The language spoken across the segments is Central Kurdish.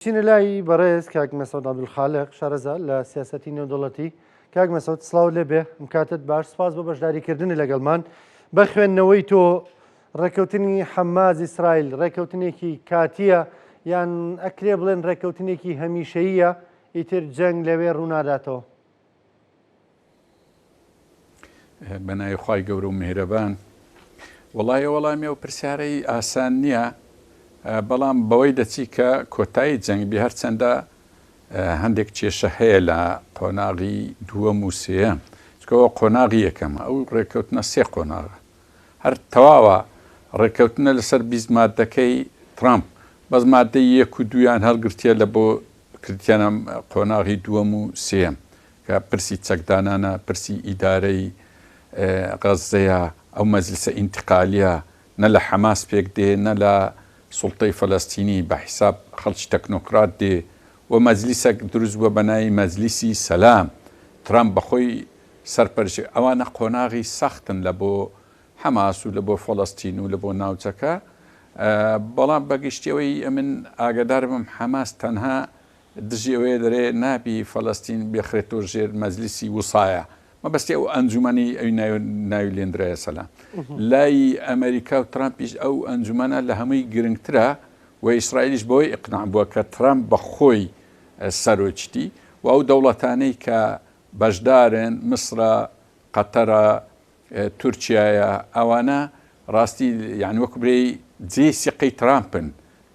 چینە لای بەڕێز کاک مەسعود عەبدولخالق شارەزا لە سیاسەتی نێودەوڵەتی. کاک مەسعود سڵاو لێبێ، ئەم کاتت باش، سپاس بۆ بەشداریکردنی لەگەڵمان. بە خوێندنەوەی تۆ ڕێککەوتنی حەماس ئیسرائیل ڕێککەوتنێکی کاتییە یان ئەکرێ بڵێن ڕێککەوتنێکی هەمیشەییە ئیتر جەنگ لەوێ ڕووناداتەوە؟ بە ناوی خوای گەورە و میهرەبان. وەڵی وەڵامی ئەو پرسیارەی ئاسان نییە بەڵام بەوەی دەچی کە کۆتایی جەنگ بی هەرچەندە هەندێک کێشە هەیە لە قۆناغی دووەم و سێیەم چکەوە قۆناغی یەکەمە ئەو ڕێککەوتنە سێ قۆناغە هەر تەواوە ڕێککەوتنە لەسەر 20 مادەکەی ترامپ بەس مادەی یەک و دویان هەڵگرتیە لە بۆ کردیانە قۆناغی دووەم و سێیەم کە پرسی چەکدانانە، پرسی ئیدارەی غەززەیە، ئەو مەجلیسە ئینتقالییە نە لە حەماس پێک دێ، نە لە سوڵتەی فەلەستینی، بە حیساب خەڵکی تەکنۆکرات دێ و مەجلیسەک دروست بووە بە ناوی مەجلیسی سەلام، ترامپ بە خۆی سەرپەرشتی، ئەوانە قۆناغی سەختن لە بۆ حەماس و لە بۆ فەلەستین و لە بۆ ناوچەکە، بەڵام بە گشتی ئەوەی ئەمن ئاگادار بم حەماس تەنها دژی ئەوەیە دەرێ نابی فەلەستین بێخرێتۆ ژێر مەجلیسی وسایە مەبەستی ئەو ئەنجومەنی ئەوی ناوی لێندرایە سەلام لای ئەمریکا و ترامپیش ئەو ئەنجومەنە لە هەمووی گرنگترە و ئیسرائیلیش بەوەی ئیقناع بووە کە ترامپ بە خۆی سەرۆکیتی و ئەو دەوڵەتانەی کە بەشدارن میسرە قەتەرە تورکیایە ئەوانە ڕاستی یانی وەکو برێی جێی سیقەی ترامپن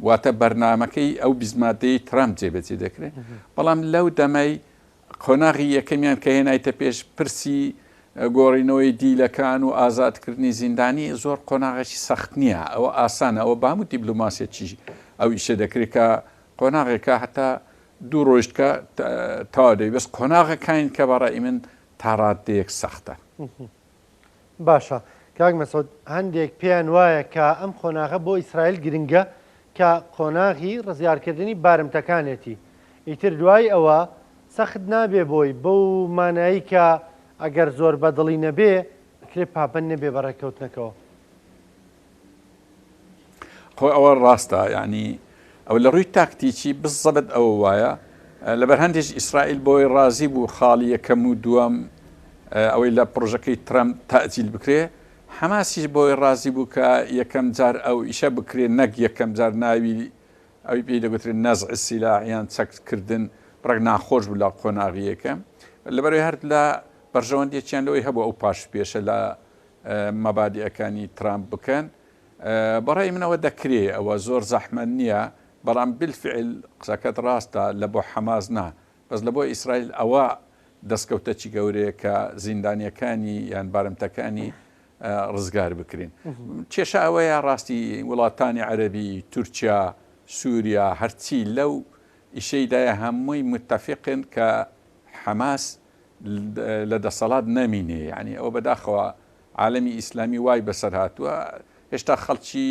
واتە بەرنامەکەی ئەو 20 مادەی ترامپ جێبەجێ دەکرێت بەڵام لەو دەمەی قۆناغی یەکەمیان کە هێنایتە پێش پرسی گۆڕینەوەی دیلەکان و ئازادکردنی زیندانی زۆر قۆناغێکی سەخت نییە ئەوە ئاسانە ئەوە بە هەموو دیبلۆماسیەکی ئەو ئیشە دەکرێت کە قۆناغێکە هەتا دوو ڕۆیشتکە تەواو دەبی بەس قۆناغەکانی کە بەڕای من تا ڕاددەیەک سەختە. باشە کاک مەسعود هەندێک پێیان وایە کە ئەم قۆناغە بۆ ئیسرائیل گرنگە کە قۆناغی ڕزگارکردنی بارمتەکانێتی ئیتر دوای ئەوە سەخت نابێ بۆی بەو مانایی کە ئەگەر زۆر بەدڵی نەبێ ئەکرێ پابەند نەبێ بە ڕێککەوتنەکەوە. خۆ ئەوە ڕاستە یعنی ئەو لە ڕووی تاکتیکی بزەبت ئەوە وایە لەبەر هەندێک ئیسرائیل بۆی ڕازی بوو خاڵی یەکەم و دووەم ئەوەی لە پرۆژەکەی ترەمپ تاجیل بکرێ حەماسیش بۆی ڕازی بوو کە یەکەم جار ئەو ئیشە بکرێ نەک یەکەم جار ناوی ئەوی پێی دەگوترێت نەزع سیلاح یان چەککردن بڕێک ناخۆش بوو لە قۆناغی یەکەم لەبەرەوەی هەر لە بەرژەوەندیەکیان لەوەی هەبوو ئەو پاش پێشە لە مەبادیئەکانی ترامپ بکەن بەڕای منەوە دەکرێ ئەوە زۆر زەحمەت نییە بەڵام بالفعل قسەکەت ڕاستە لە بۆ حەماس نا بەس لە بۆ ئیسرائیل ئەوە دەستکەوتەکی گەورەیە کە زیندانیەکانی یان بارمتەکانی ڕزگار بکرین کێشە ئەوەیە ڕاستی وڵاتانی عەربی تورکیا سووریا هەرچی لەو ئیشەیدایە هەمووی متفقن کە حەماس لە دەسەڵات نەمینێ یانی ئەوە بەداخەوە عالەمی ئیسلامی وای بەسەر هاتووە هێشتا خەڵکی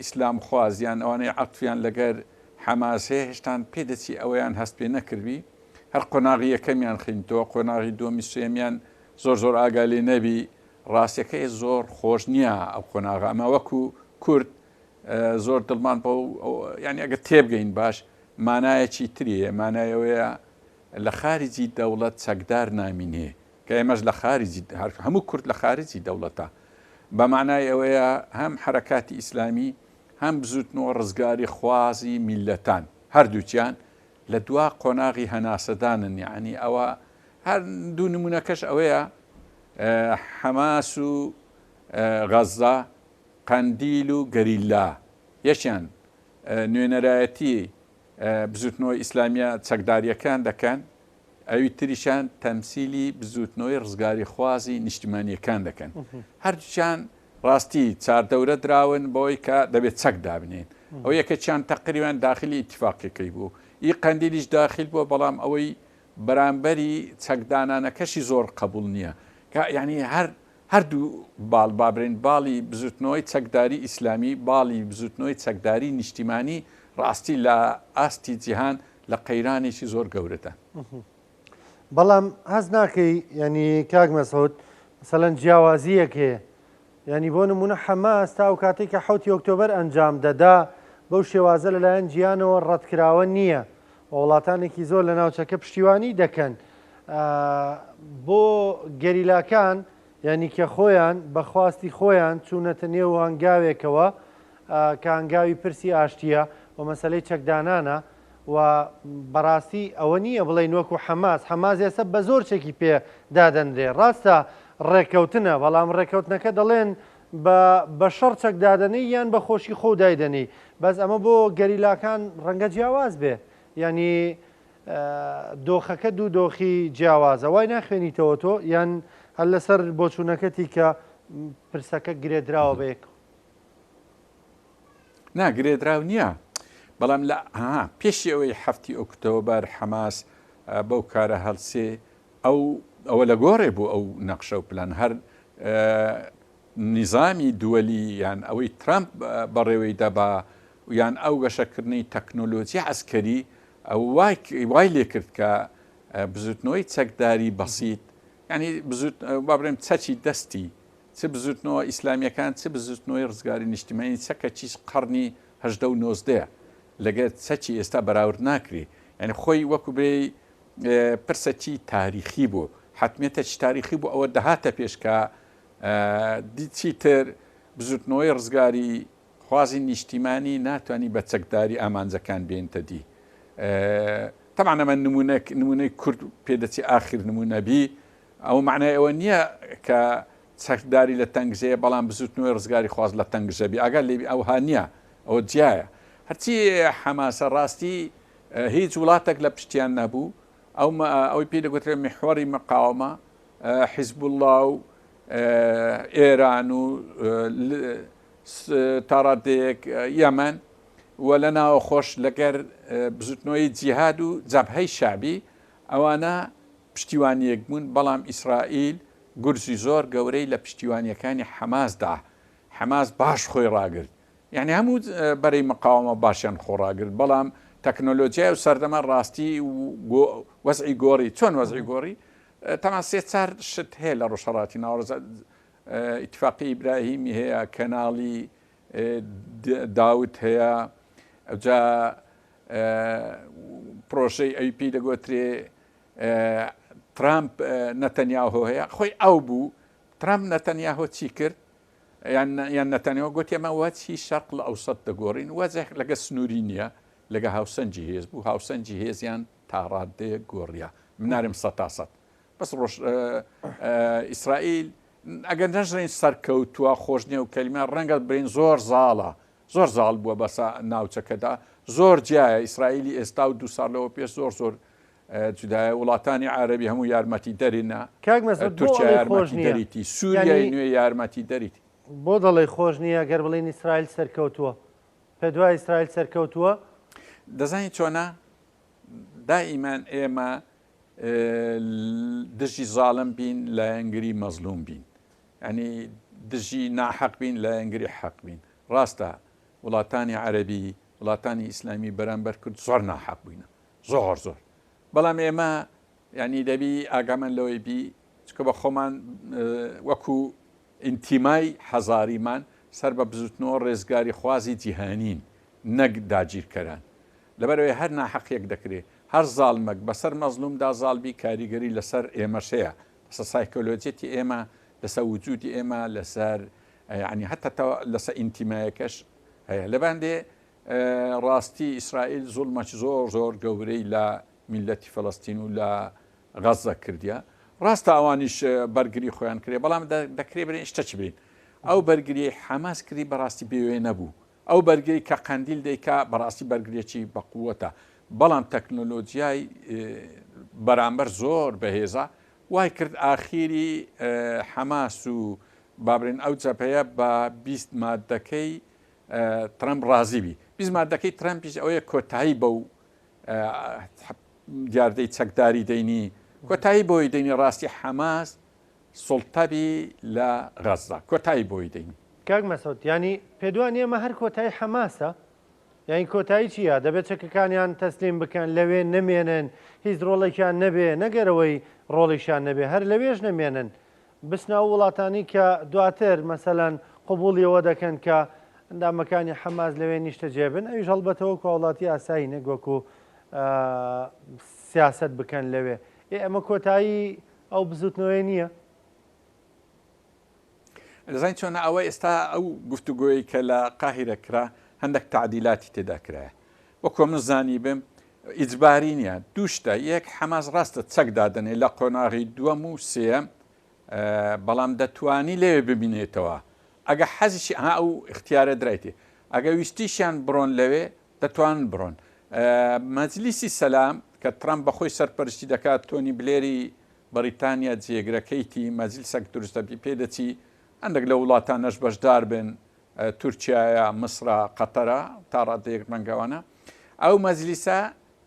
ئیسلام خواز یان ئەوانەی عەتفیان لەگەر حەماس هەیە هێشتان پێدەچی ئەوەیان هەست پێ نەکردبی هەر قۆناغی یەکەمیان خینتەوە قۆناغی دووەمی سێمیان زۆر زۆر ئاگا لێ نەبی ڕاستەکەی زۆر خۆش نییە ئەو قۆناغە ئەمە وەکو کورد زۆر دڵمان بەو یعنی ئەگەر تێبگەین باش مانایەکی تریە مانای ئەوەیە لە خارجی دەوڵەت چەکدار نامینێ کە ئێمەش لە خارجی هەموو کورد لە خارجی دەوڵەتە بە مانای ئەوەیە هەم حەرەکاتی ئیسلامی هەم بزوتنەوە ڕزگاری خوازی میللەتان هەردووکیان لە دوا قۆناغی هەناسەدانن یەعنی ئەوە هەر دوو نمونەکەش ئەوەیە حەماس و غەزە قەندیل و گەریلا یەکیان نوێنەرایەتی بزوتنەوە ئیسلامیە چەکداریەکان دەکەن، ئەوی تریشیان تەمسیلی بزوتنەوەی ڕزگاریخوازی نیشتیمانیەکان دەکەن. هەردووکیان ڕاستی چاردەورە دراون بەوەی کە دەبێت چەک دابنێن. ئەو یەکەکیان تەقریبەن داخلی ئیتیفاقیەکەی بوو. ئی قەندیلیش داخیل بووە بەڵام ئەوەی بەرامبەری چەکدانانەکەشی زۆر قەبوڵ نییە. کە یانی هەر هەردوو باڵ با برێین باڵی بزوتنەوەی چەکداری ئیسلامی، باڵی بزوتنەوەی چەکداری نیشتیمانی ڕاستی لە ئاستی جیهان لە قەیرانێکی زۆر گەورەدان. بەڵام هەست ناکەی یانی کاک مەسعود مەسەلەن جیاوازییەک هەیە یانی بۆ نمونە حەماس تا ئەو کاتێک کە حوتی ئۆکتۆبەر ئەنجام دەدا بەو شێوازە لەلایەن جیهانەوە ڕەتکراوە نییە و وڵاتانێکی زۆر لە ناوچەکە پشتیوانی دەکەن بۆ گەریلاکان یانی کە خۆیان بە خواستی خۆیان چوونەتە نێو هەنگاوێکەوە کە هەنگاوی پرسی ئاشتییە و مەسەلەی چەکدانانە و بەڕاستی ئەوە نییە بڵێین وەکو حەماس، حەماس ئێستا بە زۆر چەکی پێ دادەنرێ، ڕاستە ڕێککەوتنە، بەڵام ڕێککەوتنەکە دەڵێن بە بە شەڕ چەک دادەنێی یان بە خۆشی خۆو دایدەنێی، بەس ئەمە بۆ گەریلاکان ڕەنگە جیاواز بێ، یانی دۆخەکە دوو دۆخی جیاوازە، وای ناخوێنیتەوە تۆ یان هەر لەسەر بۆچوونەکەتی کە پرسەکە گرێدراوە بە یەکەوە؟ نا گرێدراو نییە، بەڵام لە پێشی ئەوەی حەفتی ئۆکتۆبەر حەماس بەو کارە هەڵسێ ئەو ئەوە لە گۆڕێ بوو ئەو نەقشە و پلان هەر نیزامی دووەلی یان ئەوەی ترامپ بەڕێوەی دەبا یان ئەو گەشەکردنی تەکنۆلۆژی عسکەری ئەو وای لێکرد کە بزوتنەوەی چەکداری بەسیت ینی بزوت با بڵێم چەکی دەستی چ بزوتنەوە ئیسلامیەکان چ بزوتنەوەی ڕزگاری نیشتیمانی چەکەکی قەڕنی 18 و نۆزدەیە لەگەر چەکی ئێستا بەراورد ناکرێ یعنی خۆی وەکو برێی پرسەکی تاریخی بوو حتمیەتەکی تاریخی بوو ئەوە دەهاتە پێش کە چیتر بزوتنەوەی ڕزگاری خوازی نیشتیمانی ناتوانانی بە چەکداری ئامانجەکان بێنتە دی تەبعەن ئەمە نمونە نمونەی کورد پێدەچی ئاخر نمونە بی ئەوە مەعنای ئەوە نییە کە چەکداری لە تەنگژەیە بەڵام بزوتنەوەی ڕزگاری خواز لە تەنگژە بی ئاگات لێبی ئەوها نییە ئەوە جیایە هەرچی حەماسە ڕاستی هیچ وڵاتێک لە پشتیان نەبوو ئەو ئەوەی پێی دەگوترێت میحوەری مقاومە حیزبوڵڵا و ئێران و تاڕادەیەک یەمەن و لە ناوە خۆش لەگەر بزوتنەوەی جیهاد و جەبهەی شەعبی ئەوانە پشتیوانیەک بوون، بەڵام ئیسرائیل گورزی زۆر گەورەی لە پشتیوانیەکانی حەماس دا، حەماس باش خۆی ڕاگرت، یانی هەموو بەرەی مقاوەمە باشیان خۆ ڕاگرت، بەڵام تەکنۆلۆجیای ئەو سەردەمە ڕاستی وەزعی گۆڕی، چۆن وەزعی گۆڕی؟ تەمان سێ چار شت هەیە لە ڕۆژهەڵاتی ناوەڕاست، ئیتفاقی ئیبراهیمی هەیە، کەناڵی داود هەیە، ئەوجا پرۆژەی ئەوی پێی دەگۆترێ ترامپ نەتەنیاهۆ هەیە خۆی ئەو بوو ترامپ نەتەنیاهۆ چی کرد یان نەتەنیاهۆ گوتی ئەمە وەچی شەرق لە ئەوسەت دەگۆڕین وەزێک لەگە سنووری نییە لەگە هاوسەنگی هێز بوو هاوسەنگی هێزیان تا ڕادەیەک گۆڕیا منارم سە تا سەد بەس ڕۆژ ئیسرائیل ئەگەر نەژرین سەرکەوتووە خۆش نییە و کەلیمە ڕەنگە برین زۆر زاڵە زۆر زاڵ بووە بەسە ناوچەکەدا زۆر جیایە ئیسرائیلی ئێستا و دو ساڵ لەوە پێش زۆر زۆر جودایە وڵاتانی عەرەبی هەموو یارمەتی دەرینە کاک مەسعود بۆ تورکیا ئەڵێی خۆش یارمەتی نییە؟ دەریتی سووریای یانی نوێ یارمەتی دەریتی. بۆ دەڵێی خۆش نییە گەر بڵێین ئیسرائیل سەرکەوتووە؟ پێت وایە ئیسرائیل سەرکەوتووە؟ دەزانی چۆنە دائیمەن ئێمە دژی زاڵم بین لایەنگری مەزلوم بین یانی دژی ناحەق بین لایەنگری حەق بین ڕاستە وڵاتانی عەرەبی وڵاتانی ئیسلامی بەرامبەر کورد زۆر ناحەق بووینە زۆر زۆر بەڵام ئێمە یعنی دەبی ئاگامان لەوەی بی چکە بە خۆمان وەکو ئینتیمای حەزاریمان سەر بە بزوتنەوە ڕێزگاری خوازی جیهانین نەک داگیرکەران لەبەرەوەی هەر ناحەقیەک دەکرێ هەر زاڵمەک بەسەر مەزلومدا زاڵبی کاریگەری لەسەر ئێمەش هەیە لەسەر سایکۆلۆجیەتی ئێمە، لەسەر وجودی ئێمە، لەسەر یعنی هەتا لەسەر ئینتیمایەکەش هەیە. لەباندێ ڕاستی ئیسرائیل زوڵمەکی زۆر زۆر گەورەی لە میلەتی فەلەستین و لە غەززە کردیە. ڕاستە ئەوانیش بەرگری خۆیان کرێ، بەڵام دەکرێ برێن شتە چ برین. ئەو بەرگری حەماس کردی بەڕاستی بێوێ نەبوو. ئەو بەرگەی کە قەندیل دەیکا بەڕاستی بەرگریەکی بەقوەتە بەڵام تەکنۆلۆجیای بەرامبەر زۆر بەهێزە وای کرد ئاخیری حەماس و بابرێن ئەو جەبهەیە بە 20 مادەکەی ترەمپ ڕازی بی 20 مادەکەی ترەمپیش ئەوەیە کۆتایی بەو دیاردەی چەکداری دەینی کۆتایی بۆی دەینی ڕاستی حەماس سوڵتە بی لە غەززە کۆتایی بۆی دەینی. کاک مەسعود یانی پێت وانیە ئەمە هەر کۆتایی حەماسە؟ یانی کۆتایی چیە؟ دەبێت چەکەکانیان تەسلیم بکەن لەوێ نەمێنن هیچ ڕۆڵێکیان نەبێ نەگەر ئەوەی ڕۆڵیشیان نەبێ هەر لەوێش نەمێنن بچنە ئەو وڵاتانی کە دواتر مەسەلەن قبوڵی ئەوە دەکەن کە ئەندامەکانی حەماس لەوێ نیشتەجێ بن، ئەویش هەڵبەتە وەکو هاوڵاتی ئاسایی نەک وەکو سیاسەت بکەن لەوێ. ئێ ئەمە کۆتایی ئەو بزوتنەوەیە نییە؟ دەزانی چۆنە ئەوە ئێستا ئەو گفتوگۆی کە لە قاهیرە کرا هەندێک تعدیلاتی تێدا کرایە وەکۆ من زانیبم ئیجباری نییە دوو شتە یەک حەماس ڕاستە چەک دادەنێ لە قۆناغی دووەم و سێیەم بەڵام دەتوانی لەوێ ببینێتەوە ئەگە حەزیشی ئەها ئەو ئیختیارە درایتێ ئەگە ویستیشیان بڕۆن لەوێ دەتوانن بڕۆن مەجلیسی سەلام کە ترامپ بەخۆی سەرپەرشتی دەکات تۆنی بلێری بەریتانیا جێگرەکەیتی مەجلسەک دروست دەبی پێ دەچی هەندێک لە وڵاتانەش بەشدار بن تورکیایە مسرە قەتەرە تا ڕادەیەک ڕەنگەوانە ئەو مەجلیسە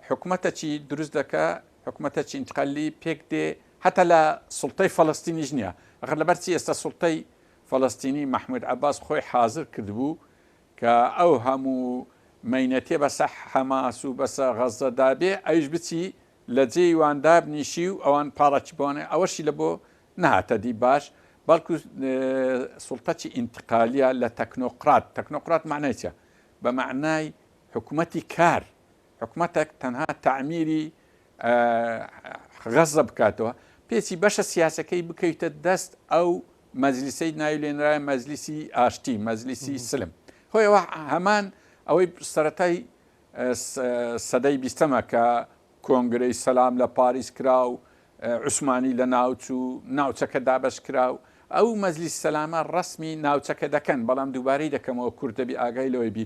حکومەتەکی دروست دەکا حکومەتەکی ئینتقالی پێک دێ هەتا لە سوڵتەی فەڵەستینیش نییە ئەخر لەبەر چی ئێستا سوڵتەی فەڵەستینی مەحمود عەباس خۆی حازر کردبوو کە ئەو هەموو مەینەتیە بەسە حەماس و بەسە غەززە دابێ ئەویش بچی لە جێی وان دابنیشی و ئەوان پاڵەکی بۆنێ ئەوەشی لە بۆ نەهاتە دی باش بەڵکو سوڵتەکی ئینتقالیە لە تەکنۆقرات تەکنۆقرات معنای چیە بە معنای حکومەتی کار حکومەتەک تەنها تەعمیری غەزە بکاتەوە پێچی بەشە سیاسەکەی بکەویتە دەست ئەو مەجلیسەی ناوی لێنرایە مەجلیسی ئاشتی مەجلیسی سلم خۆی ئەوە هەمان ئەوەی سەتای سەدەی بیستەمە کە کۆنگرەی سەلام لە پاریس کرا و عوسمانی لە ناوچوو ناوچەکە دابەش کرا و ئەو مەجلیس سەلامە ڕسمی ناوچەکە دەکەن بەڵام دووبارەی دەکەمەوە کورد دەبی ئاگای لەوەی بی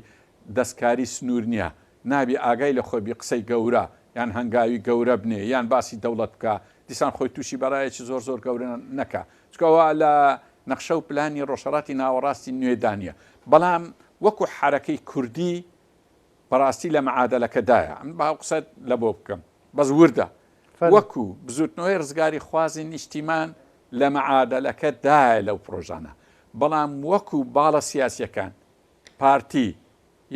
دەستکاری سنوور نییە نابی ئاگای لە خۆی بی قسەی گەورە یان هەنگاوی گەورە بنێ یان باسی دەوڵەت بکا دیسان خۆی تووشی بەڵایەکی زۆر زۆر گەورە نەکا چونکە ئەوە لە نەخشە و پلانی ڕۆژهەڵاتی ناوەڕاستی نوێدا نییە بەڵام وەکو حەرەکەی کوردی بەڕاستی لە مەعادەلەکە دایە ئەمن با ئەو قسەت لە بۆ بکەم بەس وردە وەکو بزوتنەوەی ڕزگاری خوازی نیشتیمان لە مەعادەلەکە دایە لەو پرۆژانە بەڵام وەکو باڵە سیاسیەکان پارتی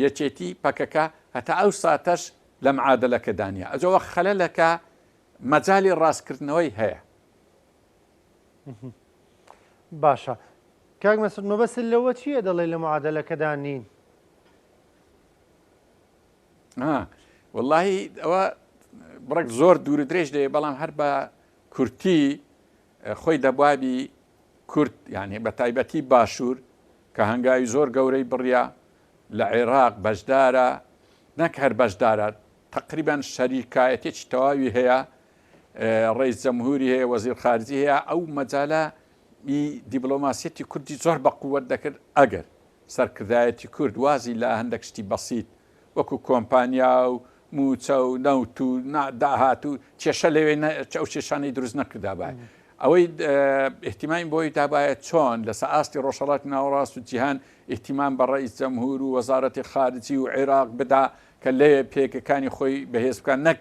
یەکێتی، پەکەکە هەتا ئەو ساتەش لە معادەلەکەدا نیە. ئەجا خەلەلەکە مەجالی ڕاستکردنەوەی هەیە. باشە کاک مەسعود مەبەستت لەوە چییە دەڵێی لە معادەلەکەدا نین؟ وەڵاهی ئەوە بڕێک زۆر دوور درێژ دەیە بەڵام هەر بە کورتی خۆی دەبوابی کورد یانی بە تایبەتی باشوور کە هەنگاوی زۆر گەورەی بڕیا لە عێراق بەشدارە نەک هەر بەشدارە تەقریبەن شەریکایەتێکی تەواوی هەیە ڕئیس جەمهوری هەیە وەزیر خارجی هەیە ئەو مەجالە ی دیبلۆماسیەتی کوردی زۆر بە قووەت دەکرد ئەگەر سەرکردایەتی کورد وازی لە هەندێک شتی بەسیت وەکو کۆمپانیا و مووچە و نەوت و داهات و کێشە لەوێ ئەو کێشانەی دروست نەکردابایە. ئەوەی ئیهتیمامی بۆی دابایە چۆن لەسە ئاستی ڕۆژهەڵاتی ناوەڕاست و جیهان ئیهتیمام بە ڕەئیس جەمهور و وەزارەتی خارجی و عێراق بدا کە لەوێ پێگەکانی خۆی بەهێز بکات نەک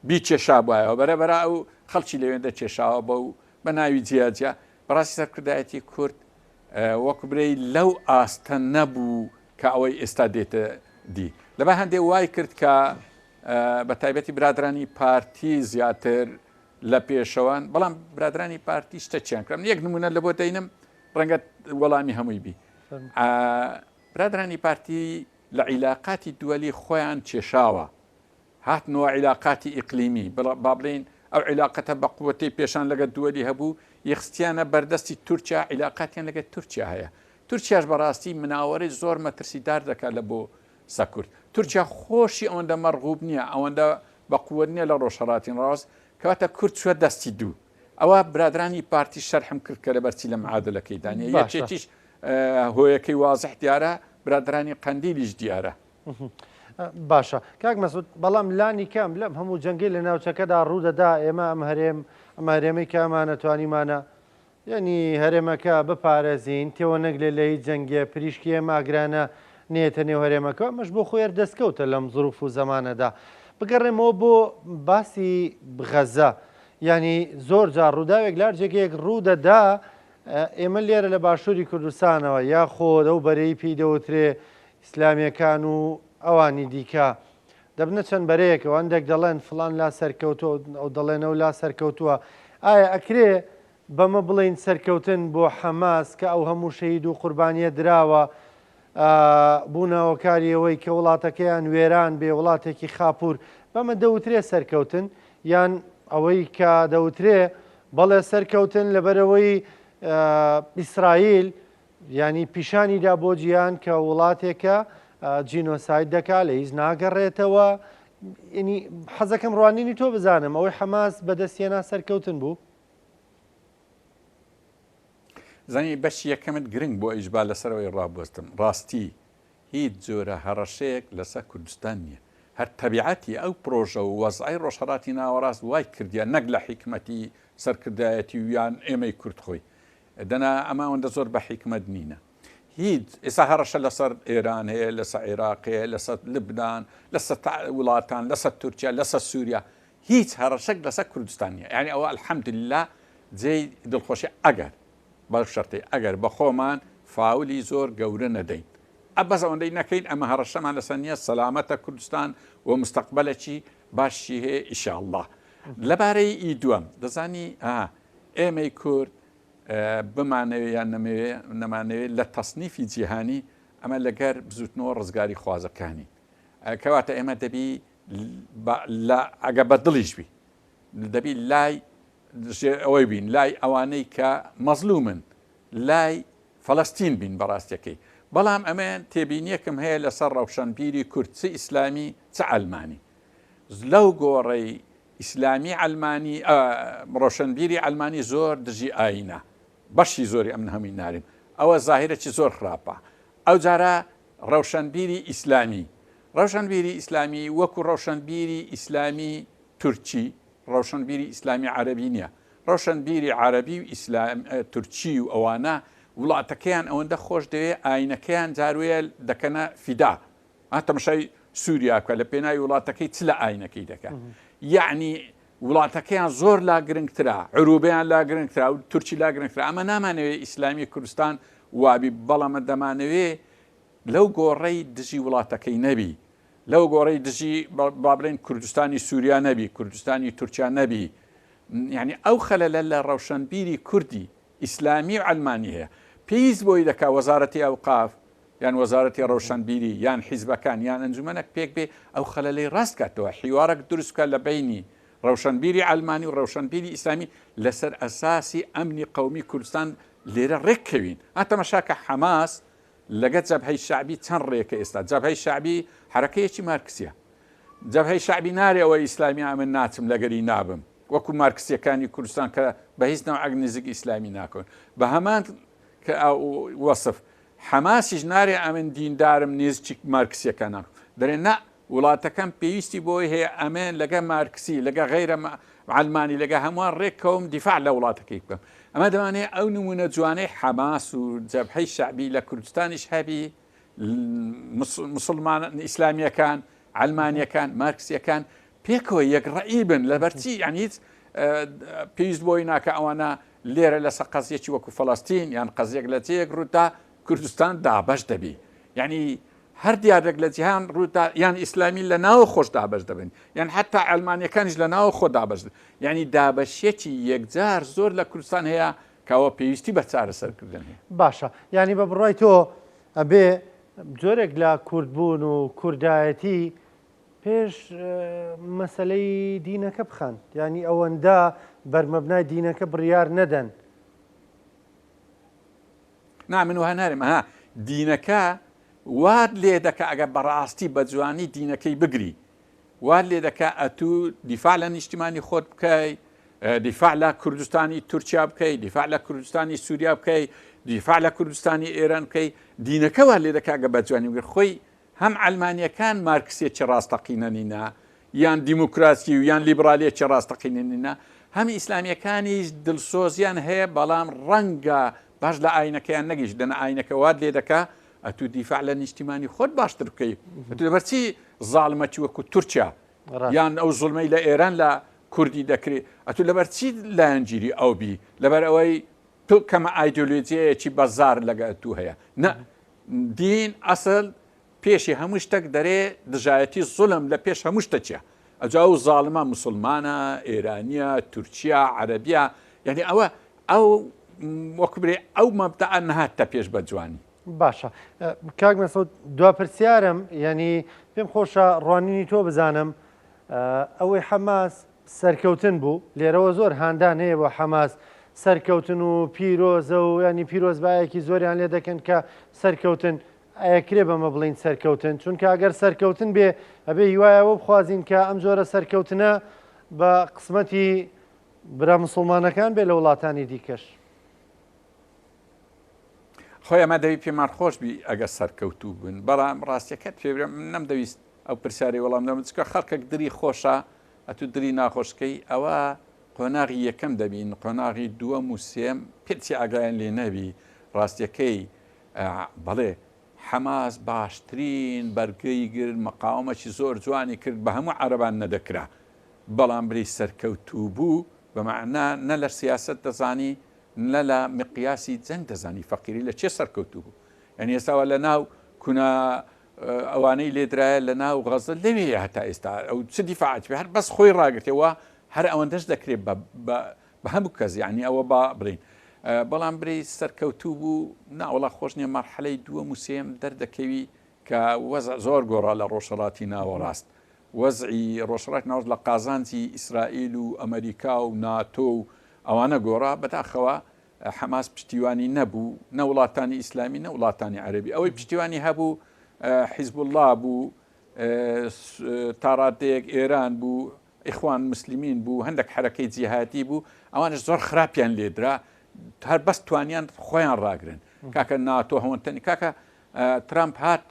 بیکێشابایەوە بەرە بەرە ئەو خەڵکی لەوێندە کێشاوە بەو بە ناوی جیا جیا بەڕاستی سەرکردایەتی کورد وەکو برێی لەو ئاستە نەبوو کە ئەوەی ئێستا دێتە دی. لەبەر هەندێ وای کرد کە بە تایبەتی برادرانی پارتی زیاتر لە پێشەوەن، بەڵام برادرانی پارتی شتە چیان کرد؟ من یەک نمونە لە بۆ دەینم ڕەنگە وەڵامی هەمووی بی. برادرانی پارتی لە عیلاقاتی دووەلی خۆیان کێشاوە. هاتنەوە عیلاقاتی ئیقلیمی، با بڵێین ئەو عیلاقەتە بە قوەتەی پێشان لەگەل دووەلی هەبوو، یخستیانە بەردەستی تورکیا، عیلاقاتیان لەگەل تورکیا هەیە. تورکیاش بەڕاستی مناوەرەی زۆر مەترسیدار دەکات لە بۆ سە کورد. تورکیا خۆشی ئەوەندە مەرغوب نییە، ئەوەندە بە قوەت نییە لە ڕۆژهەڵاتی ناوەڕاست، کەواتە کورد چوە دەستی دوو. ئەوە برادرانی پارتی شەرحم کرد کە لەبەرچی لە معادلەکەیدا نییە. یەکێتیش هۆیەکەی وازح دیارە، برادرانی قەندیلیش دیارە. باشە کاک مەسعود بەڵام لانی کەم لەم هەموو جەنگەی لە ناوچەکەدا ڕوودەدا ئێمە ئەم هەرێم ئەم هەرێمەی کە ئەمانە توانیمانە یعنی هەرێمەکە بپارێزین تێوە نەگلێ لە هیچ جەنگێ پریشکی ئەم ئاگرانە نێتە نێو هەرێمەکە ئەمەش بۆ خۆی هەر دەستکەوتە لەم زروف و زەمانەدا بگەڕێمەوە بۆ باسی غەزە یعنی زۆر جار ڕووداوێک لار جێگەیەک ڕوودەدا ئێمە لێرە لە باشووری کوردستانەوە یاخۆ لەو بەرەی پێی دەوترێ ئیسلامیەکان و ئەوانی دیکە دەبنە چەند بەرەیەکەوە هەندێک دەڵێن فڵان لا سەرکەوتووە ئەو دەڵێن ئەو لا سەرکەوتووە ئایا ئەکرێ بەمە بڵێین سەرکەوتن بۆ حەماس کە ئەو هەموو شەهید و قوربانیە دراوە؟ بوونە هۆکاری ئەوەی کە وڵاتەکەیان وێران بێ، وڵاتێکی خاپوور، بەمە دەوترێ سەرکەوتن؟ یان ئەوەی کە دەوترێ بەڵێ سەرکەوتن لەبەرئەوەی ئیسرائیل یانی پیشانی دا بۆ جیهان کە وڵاتێکە جینۆساید دەکا لە هیچ ناگەڕێتەوە ینی حەزەکەم ڕوانینی تۆ بزانم ئەوەی حەماس بەدەستێنا سەرکەوتن بوو؟ زانی بەشی یەکەمت گرنگ بۆ ئیش با لەسەرەوەی ڕابوەستم ڕاستی هیچ جۆرە هەڕەشەیەک لەسەر کوردستان نیە هەر تەبیعەتی ئەو پرۆژە و وەزعەی ڕۆژهەڵاتی ناوەڕاست وای کردیە نەک لە حیکمەتی سەرکردایەتی و یان ئێمەی کورد خۆی دەنا ئەمە ئەوەندە زۆر بە حیکمەت نینە هیچ ئێستا هەڕەشە لەسەر ئێران هەیە لەسەر عێراق هەیە لەسەر لبنان لەسەر وڵاتان لەسەر تورکیا لەسەر سووریا هیچ هەڕەشەک لەسەر کوردستان نییە یعنی ئەوە الحمدللە جێی دڵخۆشی ئەگەر بەو شەرتەی ئەگەر بە خۆمان فاولی زۆر گەورە نەدەین ئە بەس ئەوەندەی نەکەین ئەمە هەڕەشەمان لەسەر نییە سەلامەتە کوردستان و مستەقبەلەکی باشی هەیە ئیشاءاللە لەبارەی ئی دووەم دەزانی ئا ئێمەی کورد بمانەوێ یان نەمەوێ نەمانەوێ لە تەسنیفی جیهانی ئەمە لەگەر بزوتنەوە ڕزگاری خوازەکانین کەواتە ئێمە دەبی لە ئەگە بە دڵیش بی دەبی لای ئەوەی بین لای ئەوانەی کە مەزلومن لای فەلەستین بین بەڕاستەکەی بەڵام ئەمە تێبینیەکم هەیە لەسەر ڕەوشەنبیری کورد چ ئیسلامی چ عەلمانی لەو گۆڕەی ئیسلامی عەلمانی ڕۆشنبیری عەلمانی زۆر دژی ئاینە بەشی زۆری ئەمن هەمووی ناریم ئەوە زاهیرەکی زۆر خراپە ئەو جارە ڕەوشەنبیری ئیسلامی ڕەوشەنبیری ئیسلامی وەکو ڕەوشەنبیری ئیسلامی تورکی ڕەوشەنبیری ئیسلامی عەرەبی نییە ڕەوشەنبیری عەرەبی و ئیسلام تورکی و ئەوانە وڵاتەکەیان ئەوەندە خۆش دەوێ ئاینەکەیان جاروەیە دەکەنە فیدا ها تەمەشای سووریا بکە لە پێناوی وڵاتەکەی چ لە ئاینەکەی دەکە یعنی وڵاتەکەیان زۆر لا گرنگترە عروبیان لا گرنگترا و تورکی لا گرنگترا ئەمە نامانەوێ ئیسلامی کوردستان وابی بەڵامە دەمانەوێ لەو گۆڕەی دژی وڵاتەکەی نەبی لەو گۆڕەی دژی با بڵێن کوردستانی سووریا نەبی کوردستانی تورکیا نەبی یعنی ئەو خەلەلە لە ڕەوشەنبیری کوردی ئیسلامی و عەلمانی هەیە پێویست بۆی دەکا وەزارەتی ئەوقاف یان وەزارەتی ڕەوشەنبیری یان حیزبەکان یان ئەنجومەنەک پێک بێ ئەو خەلەلەی ڕاست کاتەوە حیوارەک دروست بکات لە بەینی ڕەوشەنبیری عەلمانی و ڕەوشەنبیری ئیسلامی لەسەر ئەساسی ئەمنی قەومی کوردستان لێرە ڕێک کەوین ها تەمەشاکە حەماس لەگە جەبهەی شەعبی چەند ڕێکە ئێستا جەبهەی شەعبی حەرەکەیەکی مارکسیە جەبهەی شەعبی نارێ ئەوە ئیسلامی ئەمن ناچم لەگەری نابم وەکو مارکسیەکانی کوردستان کە بە هیچ نەوعەک نزیک ئیسلامی ناکەون بە هەمان کە وەسف حەماسیش نارێ ئەمن دیندارم نزیک مارکسیەکان ناکەم دەرێ نا وڵاتەکەم پێویستی بۆی هەیە ئەمن لەگە مارکسی لەگە غەیرە عەلمانی لەگە هەمووان ڕێک کەوم دیفاع لە وڵاتەکەی بکەم ئەمە دەمانەیە ئەو نمونە جوانەی حەماس و جەبهەی شەعبی لە کوردستانیش هەبی مسلمان ئیسلامیەکان عەلمانیەکان مارکسیەکان پێکەوە یەک ڕەئی بن لەبەرچی یعنی هیچ پێویست بۆی ناکە ئەوانە لێرە لەسەر قەزیەکی وەکو فەڵەستین یان قەزیەک لە جێیەک ڕوودا کوردستان دابەش دەبی یعنی هەر دیاردەک لە جیهان ڕوودا یان ئیسلامی لە ناوە خۆش دابەش دەبن یان حتا ئەلمانیەکانیش لە ناوە خۆ دابەش یعنی دابەشیەکی یەکجار زۆر لە کوردستان هەیە کەەوە پێویستی بە چارەسەرکردن هەیە. باشە یعنی بە بڕای تۆ ئەبێ جۆرێک لە کوردبوون و کوردایەتی پێش مەسەلەی دینەکە بخەن یانی ئەوەندە بەرمەبنای دینەکە بڕیار نەدەن. نا من وها نارێم ها دینەکە وات لێ دەکا ئەگەر بەڕاستی بە جوانی دینەکەی بگری وات لێ دەکا ئەتوو دیفاع لە نیشتیمانی خۆت بکەی دیفاع لە کوردستانی تورکیا بکەی دیفاع لە کوردستانی سووریا بکەی دیفاع لە کوردستانی ئێران بکەی دینەکە وات لێ دەکا گە بە جوانی بگری خۆی هەم عەلمانیەکان مارکسیەکی ڕاستەقینە نینە یان دیموکراسی و یان لیبرالیەکی ڕاستەقینە نینە، هەم ئیسلامیەکانیش دلسۆزیان هەیە بەڵام ڕەنگە باش لە ئاینەکەیان نەگەیشت دەنا ئاینەکە وات لێ دەکا ئەتوو دیفاع لە نیشتیمانی خۆت باشتر بکەی ئەتوو لەبەرچی زاڵمەکی وەکو تورکیا یان ئەو زوڵمەی لە ئێران لە کوردی دەکرێ ئەتوو لەبەر چی لایەنگیری ئەو بی لەبەر ئەوەی تۆ کەمە ئایدۆلۆجیەیەکی بەزار لەگە ئەتوو هەیە نە دین ئەسل پێشی هەموو شتەک دەرێ دژایەتی زوڵم لە پێش هەموو شتەکیە ئەجا ئەو زاڵمە موسڵمانە ئێرانیە تورکیا عەرەبیە یعنی ئەوە ئەو وەکو برێ ئەو مەبدەئە نەهاتە پێش بە جوانی. باشە کاک مەسعود دوا پرسیارم یعنی پێم خۆشە ڕوانینی تۆ بزانم ئەوەی حەماس سەرکەوتن بوو لێرەوە زۆر هاندان هەیە بۆ حەماس سەرکەوتن و پیرۆزە و ینی پیرۆزبایەکی زۆریان لێ دەکەن کە سەرکەوتن ئەکرێ بەمە بڵین سەرکەوتن چونکە ئەگەر سەرکەوتن بێ ئەبێ هیوایەوە بخوازین کە ئەم جۆرە سەرکەوتنە بە قسمەتی برا مسلمانەکان بێ لە وڵاتانی دیکەش. خۆی ئەمە دەبی پێمان خۆش بی ئەگەر سەرکەوتوو بن بەڵام ڕاستیەکەت پێ برێم من نەمدەویست ئەو پرسیارەی وەڵام دەم چکە خەڵکێک دری خۆشە ئەتوو دری ناخۆشکەی ئەوە قۆناغی یەکەم دەبین قۆناغی دووەم و سێم پێچی ئاگایان لێ نەبی ڕاستیەکەی بەڵێ حەماس باشترین بەرگەی گرت مقاومەکی زۆر جوانی کرد بە هەموو عەرەبان نەدەکرا بەڵام بری سەرکەوتوو بوو بەمەعنا نە لە سیاسەت دەزانی نە لە مقیاسی جەنگ دەزانی فەقیری لە چێ سەرکەوتوو بوو یعنی ئێستا وا لە ناو کونا ئەوانەی لێدرایە لە ناو غەزە لەوێ هەتا ئێستا ئەو چ دیفاعات بێ هەر بەس خۆی ڕاگرتەوە هەر ئەوەندەش دەکرێت بە بە هەموو کەس یعنی ئەوە با بڵین بەڵام بری سەرکەوتوو بوو ناوەڵا خۆش نییە مەرحەلەی دووەم و سێم دەردەکەوی کە وەزع زۆر گۆڕا لە ڕۆژهەڵاتی ناوەڕاست وەزعی ڕۆژهەڵاتی ناوەڕاست لە قازانجی ئیسرائیل و ئەمەریکا و ناتۆ و ئەوانە گۆڕا، بەداخەوە حەماس پشتیوانی نەبوو، نە وڵاتانی ئیسلامی نە وڵاتانی عەرەبی، ئەوەی پشتیوانی هەبوو حیزبوڵڵا بوو، تاڕادەیەک ئێران بوو، ئیخوان موسلمین بوو، هەندێک حەرەکەی جیهادی بوو، ئەوانش زۆر خراپیان لێدرا، هەر بەس توانیان خۆیان ڕاگرن. کاکە ناتۆ هەوەنتەنی کاکە ترامپ هات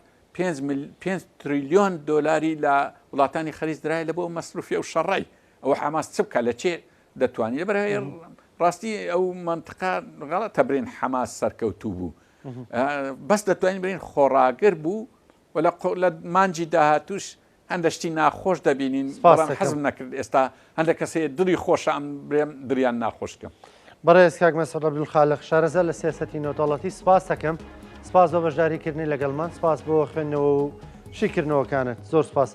پێنج تریلیۆن دۆلاری لە وڵاتانی خەلیج درایە لە بۆ مەسروفی ئەو شەڕەی ئەوە حەماس چ بکات لە چێ دەتوانانی لەبەر ڕاستی ئەو منطقە غەڵەتە برین حەماس سەرکەوتوو بوو بەس دەتوانین برین خۆڕاگر بوو و لە مانجی داهاتوش هەندە شتی ناخۆش دەبینین بەڵام حەزم نەکرد ئێستا هەندە کەس هەیە دڵی خۆشە ئەم برێم دڵیان ناخۆش کەم. بەڕێز کاک مەسعود عەبدولخالق شارەزا لە سیاسەتی نێودەوڵەتی سپاس دەکەم سپاس بۆ بەشداری کردنی لەگەڵمان سپاس بۆ خوێندنەوە و شیکردنەوەکانت زۆر سپاس.